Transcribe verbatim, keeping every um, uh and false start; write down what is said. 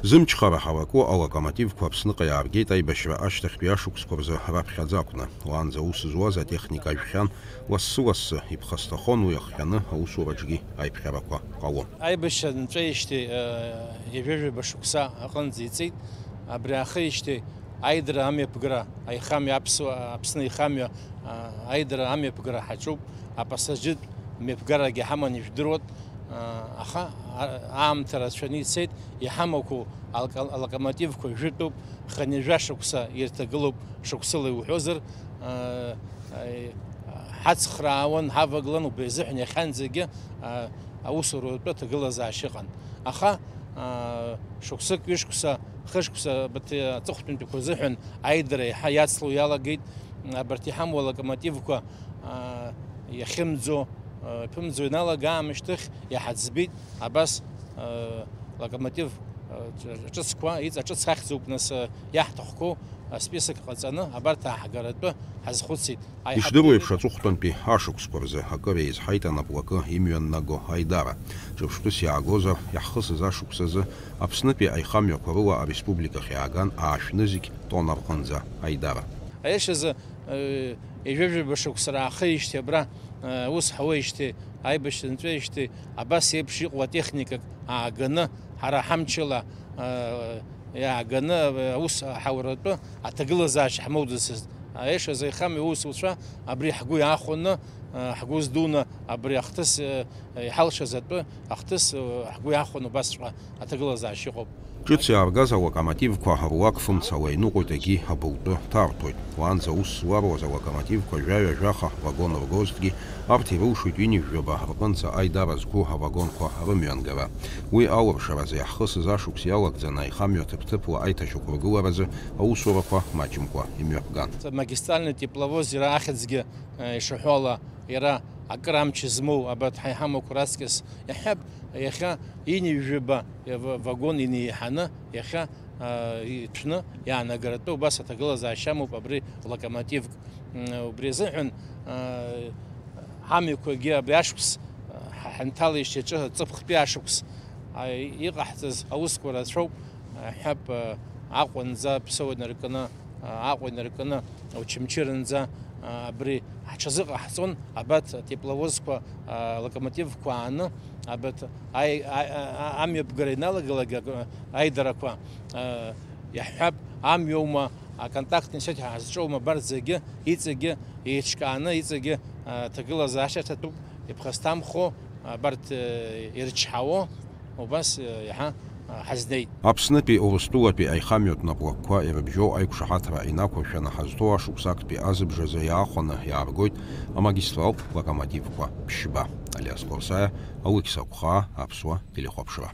Зымчхара ҳараку алокомотивқәа Аԥсныҟа иааргеит аибашьра ашьҭахьтәи ашықәсқәа рзы раԥхьаӡа акәны. Уаанӡа аус зуаз атехника ажәхьан, лассы-лассы иԥхасҭахон уи ахҟьаны аусураҿгьы аиԥҟьарақәа ҟалон. Аибашьра нҵәеижьҭеи, э, ҩажәа-ҩба шықәса аҟынӡа иҵит. Абри аахижьҭеи аидара амҩаԥгара, аихамҩа аԥсуа, Аԥсны аихамҩа, а, аидара амҩаԥгара ҳаҿуп. Апассажиртә мҩаԥгарагьы ҳаман ижәдыруан, а, аха, а, аамҭа рацәаны ицеит, иҳамақәоу алка-, алокомотивқәа жәытәуп, хынҩажәа шықәса ирҭагылоуп, шықәсыла иуҳәозар, а, а, ҳацхраауан, ҳавагылан, убри азыҳәан иахьанӡагьы, а, аусуратә аҭагылазаашьа ыҟан. Аха, а, шықәсык, ҩышықәса, хышықәса абарҭ аҵыхәтәантәиқәа рзыҳәан аидара еиҳа иацло иалагеит. Абарҭ иҳамоу алокомотивқәа, а, иахьымӡо, а, иԥымӡо ианалага аамышьҭахь иҳаӡбеит абас, а, локомотив, а, ҿ-, ҿыцқәа, иҵа ҿыц ахьӡуп нас, а, иаҳҭахқәоу асписок ҟаҵаны абарҭ ааҳгаратәы ҳазхәыцит. Ишдыру еиԥш, аҵыхәтәантәи ашықәсқәа рзы акыр еизҳаит анаплакы имҩаннаго аидара. Ҿырԥштәыс иаагозар, иаҳхысыз ашықәс азы Аԥснытәи аихамҩақәа рыла ареспубликахь иааган аашә нызқь тонна рҟынӡа аидара. Аиашазы, э, ҩажәа-ҩба шықәса раахижьҭеи абра, э, ус ҳауеижьҭеи, аибашьра нҵәеижьҭеи, абас еиԥш иҟоу атехникак ааганы, ҳара ҳамчала, э, иааганы, э, аус ҳауратәы аҭагылазаашьа ҳмоуӡацызт. Аиашазы аихамҩа аусуцәа абри ҳгәы иаахәаны, э, ҳгәы здуны абри ахҭыс, э, иҳалшаз атәы ахҭыс, э, ҳгәы иаахәаны убасҵәҟьа аҭагылазаашьа ыҟоуп. Ҿыц иааргаз алокомотивқәа руак фымцала иныҟәоит, егьи абылтәы ҭарҭәоит. Уаанӡа аус зларуаз алокомотивқәа жәаҩа-жәаха вагон ргозҭгьы, арҭ ирылшоит ҩынҩажәаба рҟынӡа аидара зқәу авагонқәа рымҩангара. Уи алыршаразы иаҳхысыз ашықәс иалагӡаны аихамҩа ҭыԥ-ҭыԥла аиҭашьақәыргыларазы аусурақәа маҷымкәа имҩаԥган. Магистральный тепловоз иара ахьӡгьы, э, ишаҳәо ала, иара акыр амч змоу абарҭ ҳаиҳамақәа раҵкьыс иаҳҳәап, иахьа ҩынҩажәаба ва-, вагон инеиҳаны, иахьа, а, иҭәны иаанагаратәы убас аҭагылазаашьа амоуп абри локомотивк. М, убри азыҳәан, а, ҳамҩақәагьы абри ашықәс, а, ҳа-, ҳанҭалеижьҭеи аҿы ҵыԥхтәи ашықәс, а, иҟаҳҵаз аусқәа рацәоуп, а, ҳәап, а, Аҟәанӡа аԥсуа инаркны, а, Аҟәа инаркны Очамчыранӡа, а, абри ҳҽазыҟаҳҵон, абарҭ атепловозқәа, а, локомотивқәа ааны, абарҭ аи-, а-, а-, а-, амҩаԥгара иналагалак, а, аидарақәа, а, иаҳҳәап, амҩоума, аконтактный сеть ҳазҿоума, абарҭ зегьы, иҵегьы еиҿкааны, иҵегьы, а, ҭагылазаашьа ҭатәуп, иԥхасҭамхо, абарҭ, э, ирычҳауо, убас, э, иаҳа, э, ҳазнеит. Аԥснытәи Урыстәылатәи аихамҩатә наплакқәа ирыбжьоу аиқәшаҳаҭра инақәыршәаны ҳазҭоу ашықәс актәи азыбжазы иаахәаны иааргоит амагистралтә локомотивқәа ԥшьба. Алиас Қәарсаиа, Алықьса Қәхаа, Аԥсуа телехәаԥшра.